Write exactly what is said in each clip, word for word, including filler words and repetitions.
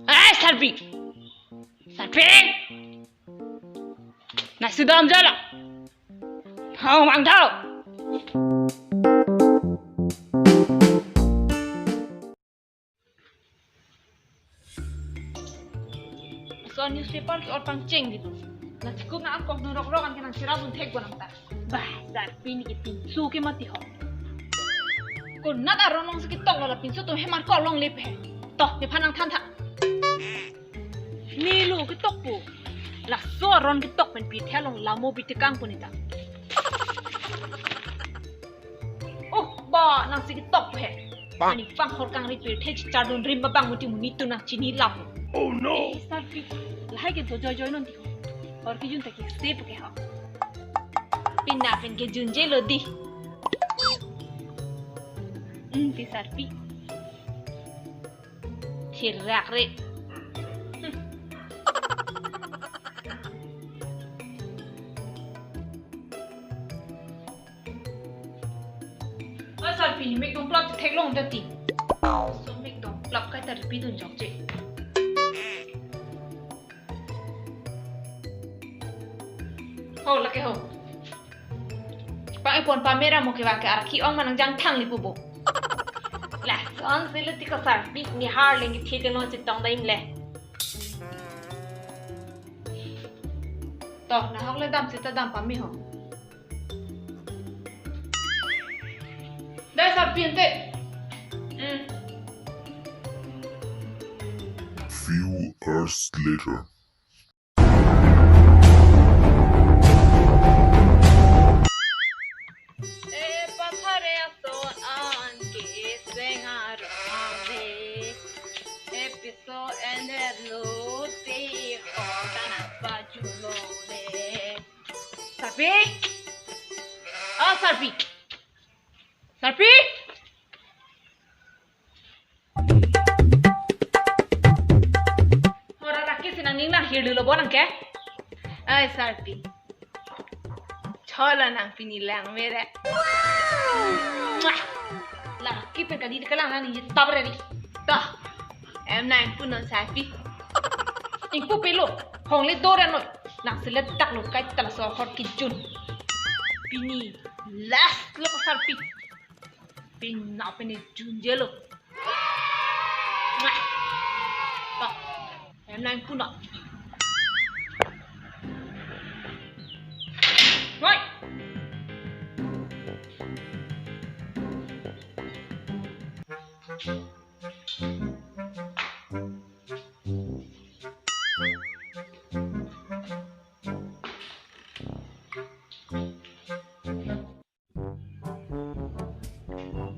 Ai, Sarpi! Sarpi! Nasi dam jala. Thau mang thau. So newspaper ke-ot pangcheng gitu. Na chikum na akok nu rok rok an ke nang chira dun thek bonang ta. Bah, Sarpi neli ke pinso ke mati ho. Konat aron alongsi ketok lo, la pinso atum hemar ko longle pe. To, nephan nangthan tha. Neli lo ketok po. Laso aron ketok pen pithe along lamo bitekang po neta. Oh, ba, nangsi ketok he. Bang. Ani pang hor kangri pirthe chichardun rim abang muti monit atum nang chini lapu. Oh no. Eh, Sarpi. Lahai ke do joijoi non ti ho. Hor kejun ta ke sep ke ho. Pina pen kejunje lo di. Hmm, ti Sarpi. Thirak re. Oi, Sarpi, mek dongplap theklong ta ti. So mek dongplap kai ta repeat dun jokche. Ho, lake ho. Pang epon pamera mo ke bang ke arki ong manang jang thang lipu bo. Lasonsi lo ti ko Sarpi, nihar leng kethe te non chetong da imle. To, nahok le dam seta dam pame ho. Dai Sarpi ante. Hmm. Few hours later. E pathare ason an ke seng arong ave. E piso ender lo te ho kana pajulongle. Sarpi? Oh, Sarpi. Sarpi? Hora raki sinang ning nang hirlu lo bonang ke? Ai, Sarpi. Cholo nang pini lang mere. Mwah. Laki pen kali kalang nang ni tab re ni. Toh. Em nang pun non Sarpi. Ingpu pelo. Hong le dora noi. Nang selet tak lo kai tala so hor kijun. Pini last lo Sarpi. Pina pene junjelo. Em nang puna. Noi.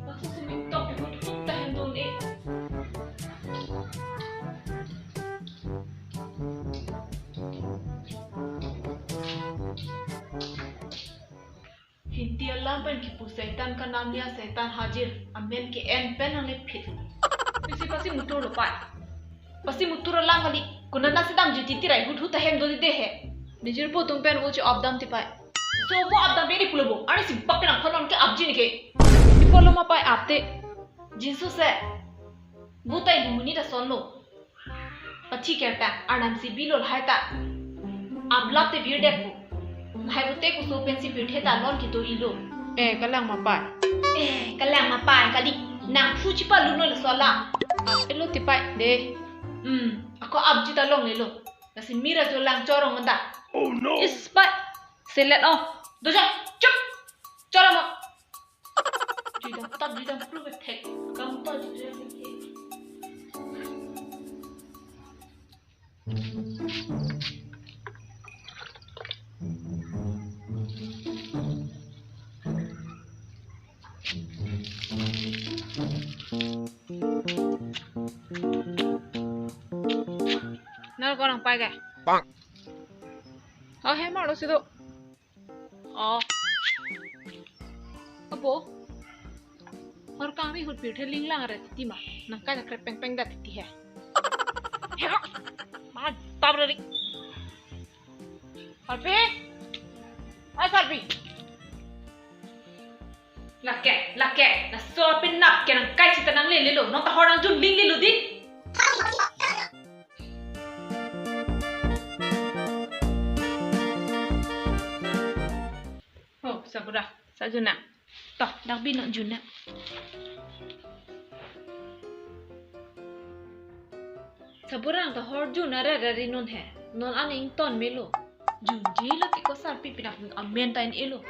Laso suming tok di hut hut ta hem dun e. Hindi alam pen kipu Saitan ka naam liya Saitan hajir, amen ke-en pen hane phit. Pisi pasi mutur lo pai. Pasi mutur alam kali. Konat nasi damji titi rai hut hut ta hem dun de he. Nijir po atum pen vo che-op dam ti pai. So vo ap dam pe di pulo bo. Arnisi bak penang konon ke apji ne ke. Di pulo ma pai ap te. Jinso se. Vo ta ili monit ason lo. Pathi kerta. Arnam si bilo lahai ta. Aplap te birdet bo. Lahai vo te koso pensi pirthe ta non kito ilo. Eh, kalang ma pai. Eh, kalang ma pai kali. Nang phu chipa luno le sola. Ap elo ti pai de. Hmm, ako apji ta longlelo. Lasi mira jo lang chorong anda. Oh no. Is pai. Selet oh. Doja, chup. Chorong mo. Jidam tap jidam pru ke thek. Kam to jidam ke. Nal ko nang pai ke? Bang. Oh, hemar lo situ. Oh. Abo. Hor kangri hut pirthe linglang re titi ma. Nang kai krep peng peng da titi he. He. Ma tab re. Sarpi. Ai Sarpi. Lake, lake. Laso penap ke nang kai sita nanglelelo. Nang ta hor nangjun linglelo di. Bura, sa jun nang. Toh, dak bi non jun nang. Saburang ta hor jun ara rari non he. Non an ington melo. Junjelo ti ko sarpi, pinak amen ta en-elo.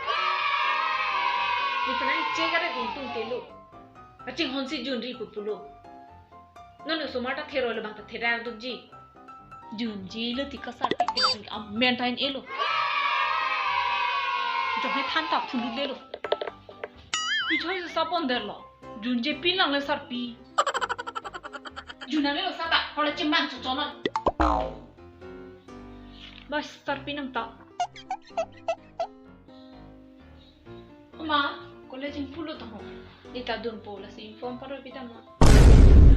Ni penang che kare tung telo. Kachinghon si junri pu pulo. Non osomar ta thero le bang ta therak dukji. Junjelo ti ko sarpi, pinak amen ta en-elo. Jong he than ta phulu lelo. Pichoi sa pon derlo. Junje pilang le sarpi. Jun nangne lo sata, hor le chemang chochonon. Bas sarpi nang ta. Oma, college ingpulo ta ho. Neta dunpo, lasi uniform paro pita ma.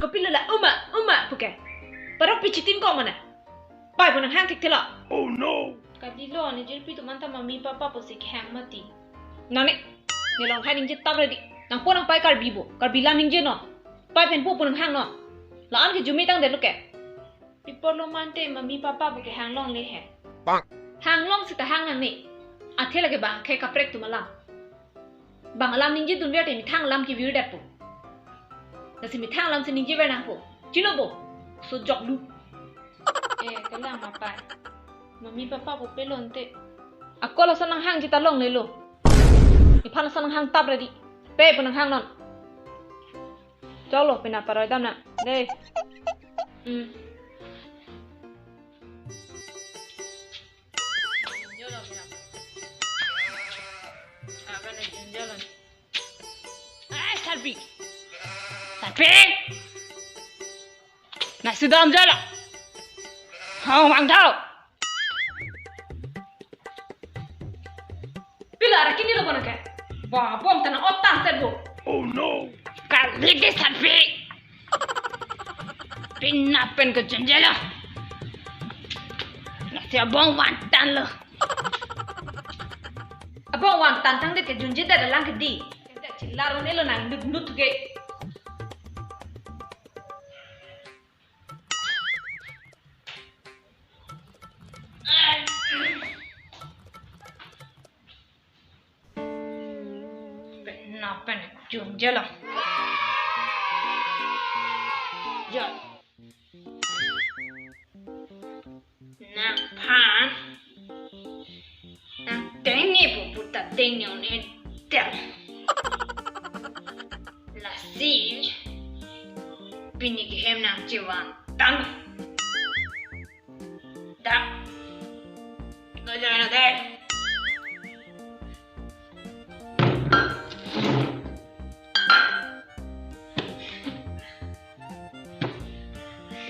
Kopilo la oma, oma puke. Paro pichitin ko mana. Pai pu nanghang thekthelo. Oh no. Kadilo, ne jirpi atum anta mami papa pusi kehang mati. Nang ne, ne long hai ningje tap ready. Nangpo nangpai Karbi bo, Karbi alam ningje non. Pai pen po pu nanghang non. La-an ke jumi tang detlo ke. Pi apotlo mante mami papa pu kehang longle he. Bang. Hang long sita hang nangne. Athe lake bang akhei kaprek atum alam. Bang alam ningje dunver te methang alam kevir detpo. Lasi methang alam si ningje ver nangpo. Chilo bo. So joklu. Eh, kalang ma pai. Mami papa pu pelonte. Ako lason nanghangji ta longlelo. Nephan lason nanghang tap ready. Pe pu nanghang non. Choklo, pina paroi dam nang. Dei. Hmm. Junjelo, pina. Apa na junjelo? Ai, sarpi. Sarpi. Na sudam jala. Hau mang thau. Pilo ara kini lo bonake. Ba bom tana otan set bo. Oh no. Kali di sarpi. Pina pen ke junjelo. Nasi abong vantan lo. Abong vantan tangdet ke junje det lang ke di. Chilar un-elo nang nut nut ke. Pina pen junjelo. Jo. Nangphan. Nang tengni pu puta tengni un-e del. Lasi. Pini ke hem nang chevang tang. Dak. Lo jana dei.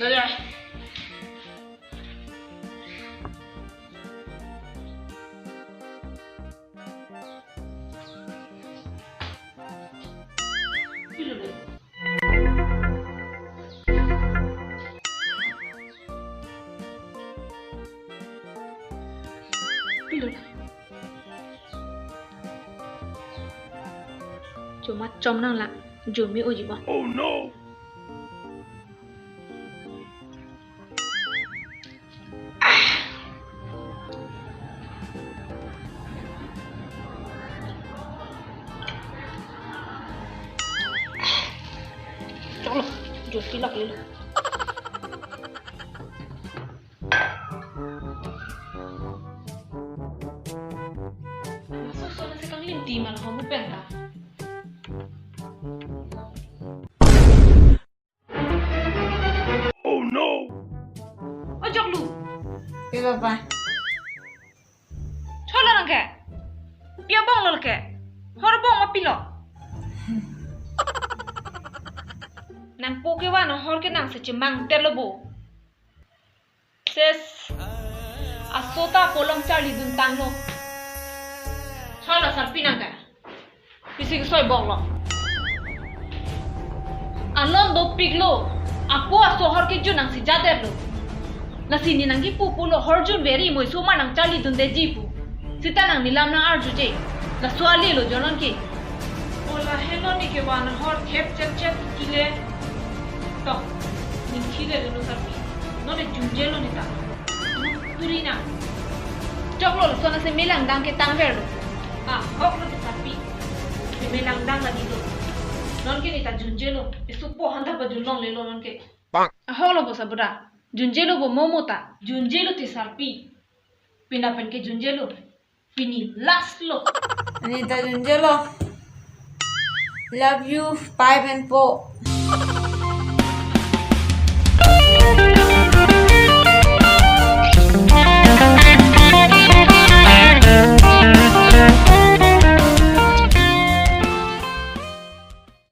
Lo jana. Choma chom nang la, jomi oji ba. Oh no! Choklo, joti lak lilo. Laso so na si kanglim ti mal ho bu pen ta. Oh no! Ojok lu. Pi papa. Cholo nang ke. Pi abong lo ke. Hor bong ma pilo. Nangpo ke wa na hor ke nang si chemang telo bo. Ses. Aso ta polong charli dun tanglo. Hala sarpi nang ka. Pisi kesoi boklo. Anon dopiklo. Ako aso hor ke jun nang si jadetlo. Lasi ne nang kipu pulo hor jun veri moi soma nang charli dundeji pu. Sita nang nelam nang arjuje. Laso ale lo jonon ke. O lahelo ne ke wa na hor thep chet chet kile. To, ning kile lo sarpi. Non ne junjelo ne ta. Puri na. Choklo laso na si melang dang ke tangverlo. Ah, hok lo. Menang dang lagi do. Nonke neta junjelo. Esu po handa pa junlonglelo nonke. Ahok lo bo sabura. Junjelo bo momo ta. Junjelo te sarpi. Pina pen ke junjelo. Pini last lo. Neta junjelo. Love you, pai pen po.